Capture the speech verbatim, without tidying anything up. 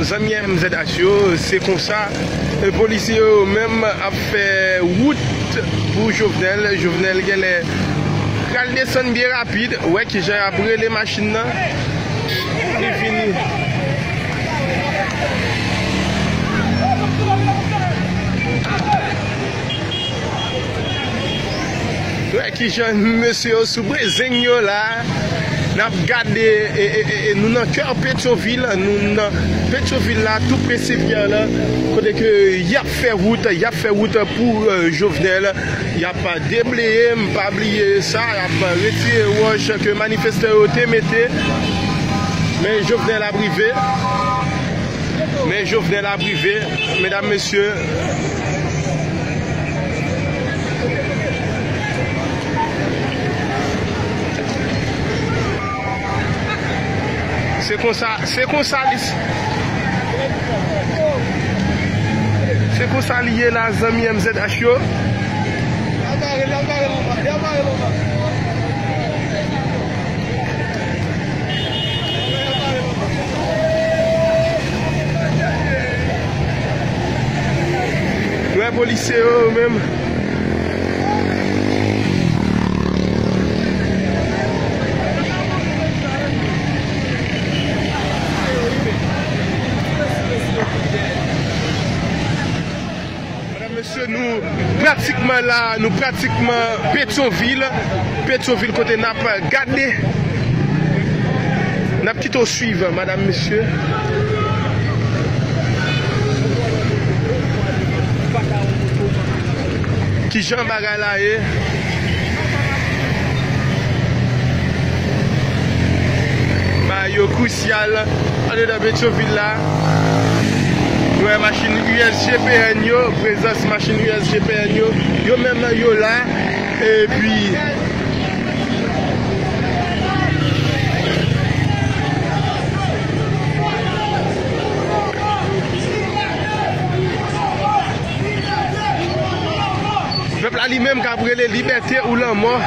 Zanmi M Z H yo, se konsa, e, polisye yo menm ap fè wout pou Jovenel. Jovenel genlè pral desann byen rapid. Wè kijan y ap rele machin nan. Li vini. Wè kijan mesye yo sou brezeng yo la. N ap gade, e, e, e, e, nou nan kè Petyonvil, nou nan Petyonvil la, tou pre Sen Pyè la, kote ke y ap fè wout, y ap fè wout pou, e, Jovenel, y ap debleye, m pa bliye sa, y ap retire wòch ke manifestan yo te mete, men Jovenel ap rive. Men Jovenel ap rive, medam, mesye. Se konsa, se konsa li, se konsa li ye la, zanmi M Z H yo. Wè polisye yo menm. Medam, mesye, nou pratikman la, nou pratikman Petyonvil. Petyonvil kote n ap gade. N ap kite w swiv, medam, mesye. Kijan bagay la ye? Bagay yo krisyal andedan Petyonvil la. Nou wè machin U S G P N yo, prezans machin U S G P N yo, yo menm yo la. Epi, pèp la li menm k ap rele libète ou lanmò.